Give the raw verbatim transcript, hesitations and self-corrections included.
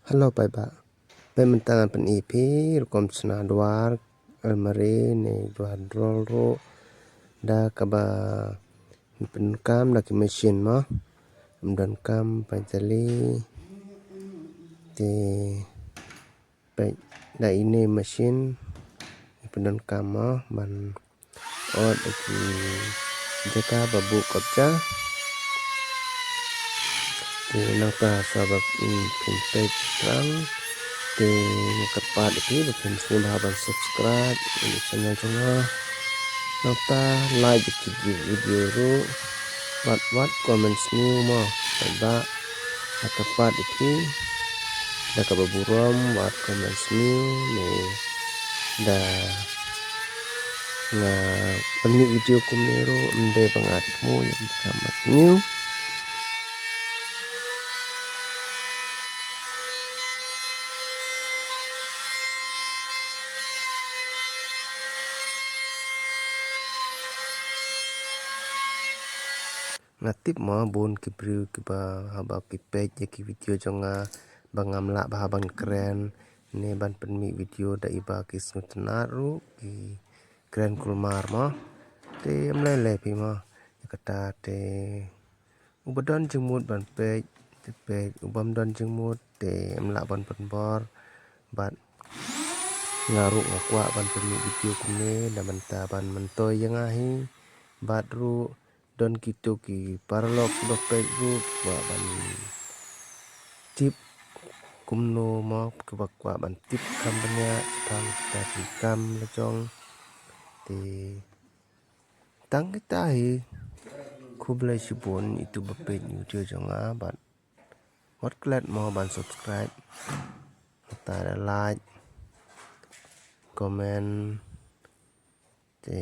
Hello paidbah. Peit mynta ngan pyni phi rukom chna dwar almari ne dwar drawer ruh da kaba pyndonkam da ki machine mo. Ym donkam paidbah. Te peit da ine machine pyndonkam mo ban ot ïa ki jaka ba buh kop ja. Te nangta sa ba, mm, phin peit thrang. Te nga kyrpad ïa phi ba phin sngewbha ban subscribe ïa ka channel jong nga. Nangta like ïa ki video ruh. Wat wat comment sniew mo. Paidbah, nga kyrpad ïa phi da kaba burom, wat comment sniew ne da nga pynmih video kumne ruh ym dei ba nga thmu ïa ki comment sniew. Nga tip mo bun ki briew kiba haba ki peit ïa ki video jong nga ba ngam lah bha ban kren ne ban pynmih video da iba ki sngewtynnat ruh ki kren kulmar mo. Te ym lei lei phi mo. Ïa kata te uba don jingmut ban peit te peit, uba ym don jingmut te ym lah ban pynbor. Bad nga ruh nga kwah ban pynmih video kumne na bynta ban myntoi ïa nga hi. Bad ruh don kito ki paralok kiba peit ruh kwah ban tip kumno mo, kiba kwah ban tip kham bniah tang kita ki kam la jong. Te tang kita hi. Khublei shibun ïa uto ba peit ïa u video jong nga bad wat klet mo ban subscribe. Nangta da like, comment, te